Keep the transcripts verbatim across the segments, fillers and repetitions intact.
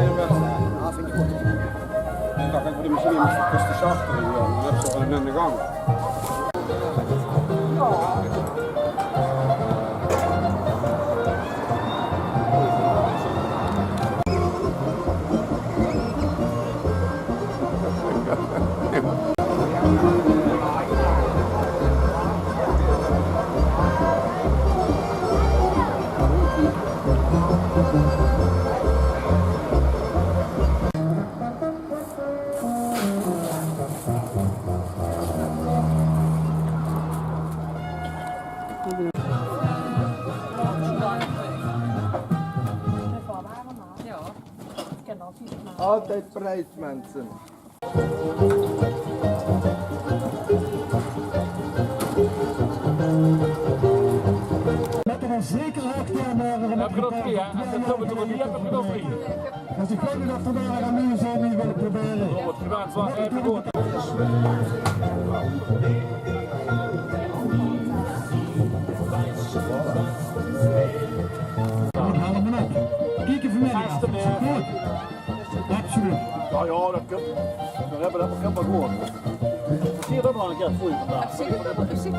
Jao, vinj ich good. Ich dach, ich mót mesjien ins de sjaft d'rin doon. Dan höbs se waal ein aan de gank. Altied pries, minse. Mit de zekerheid, ja, maar we hebben Heb je nog drie, hè? Als het zo bedoelt, die heb ik er nog drie. Dus ik weet niet of we daar aan mee zijn, die willen proberen. Robert, je bent wel even goed. Goed, haal hem maar op. Kieken vanmiddag. Goed. Absoluut. Jao, jao, det kump. Veer höbbe det, det kump waal good. Veer zeen det nog ein kier veur vandaag. Mer höbs se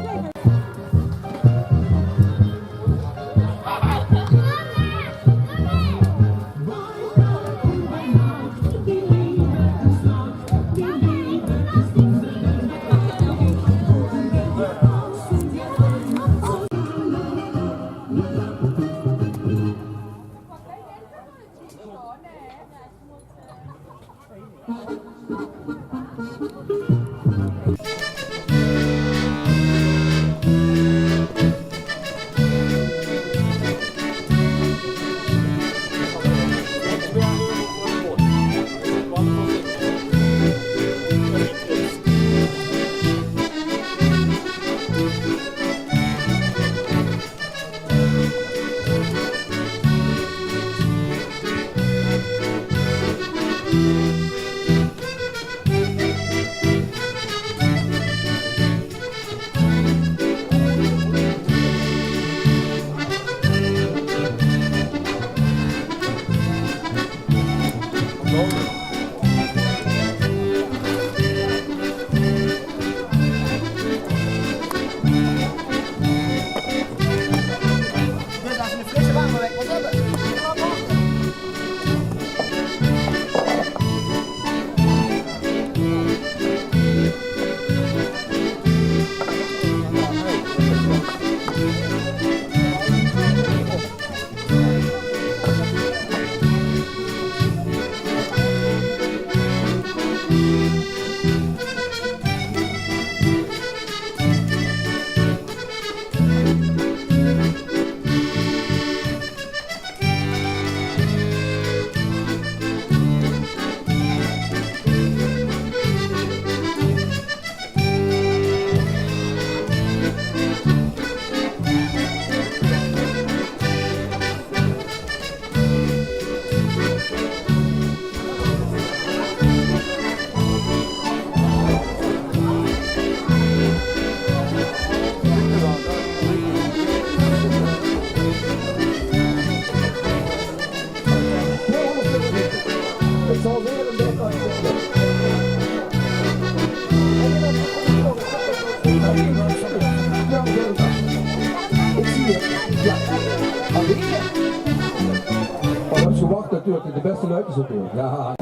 verwach natuurlik det de bèste luuj zouwe kómme. Jao.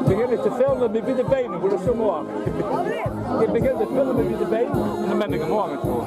Ich begin te filme mit beide bein, wie det zo mooi. Ich begin te filme mit beide bein en dan bön ich 'm morge gewoon.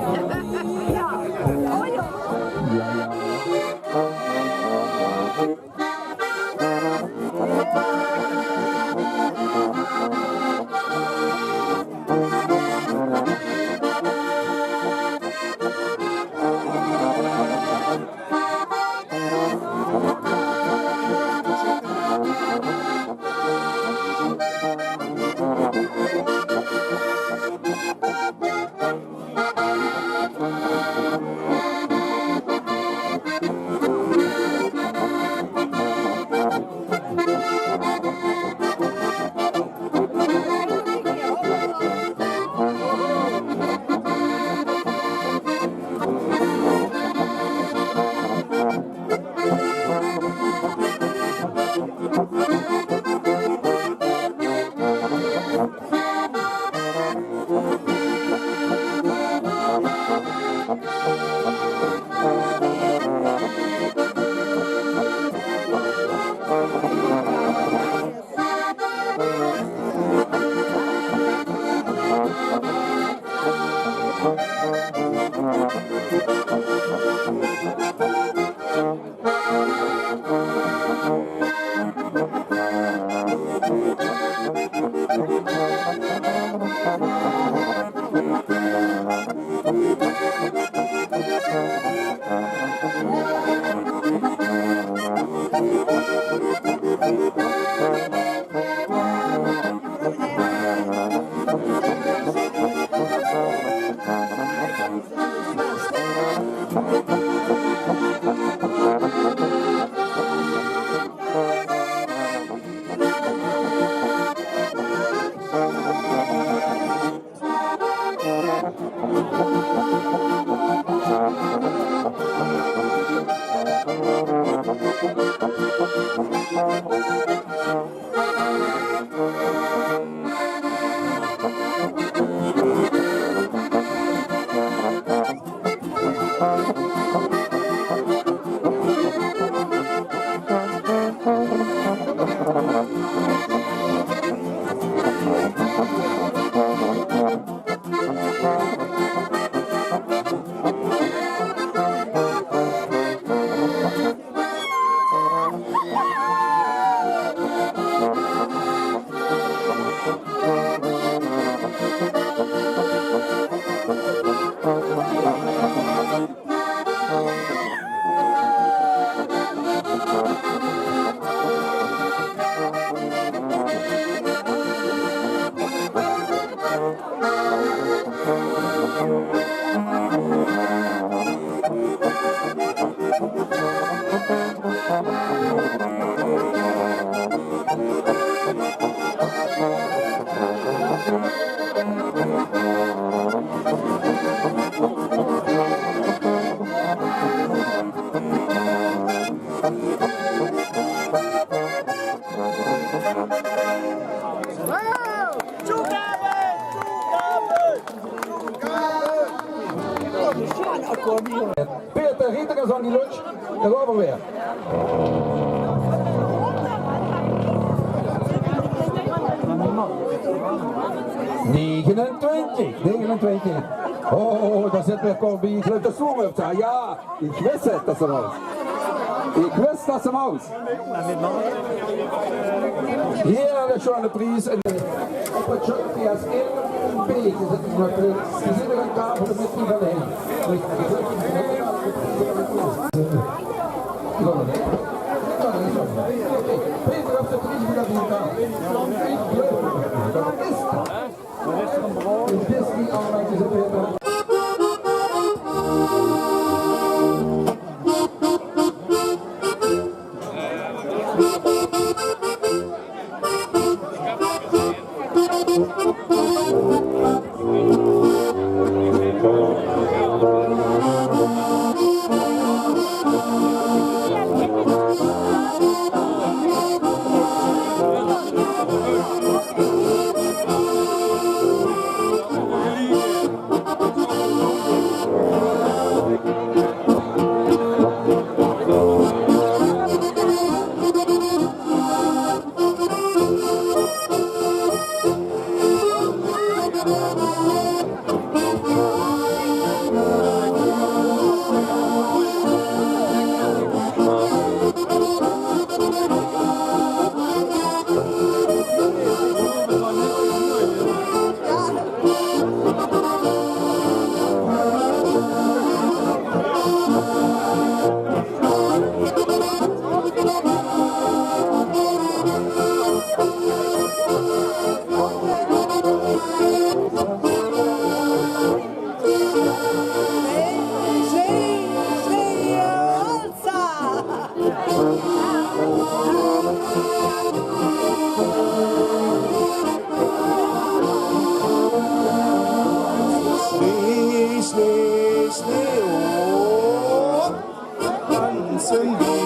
Peter Rieter is aan die lunch. Dao gaon v'r weer. Negenentwintig, negenentwintig. Oh, dao zit weer Corby. Ich geluif det is zoe. Ja, ich wis 't, det is 'm. Ich wis det is 'm. Hie de sjoeane pries. En op 't sjoeane P S één B is 't natuurlik. Ze zeen aan taofel mit die van de heen. Peter haet de pries veur de taofel. Ich geluif, det is 't. Snee, snee, snee, oh. Danzen wir.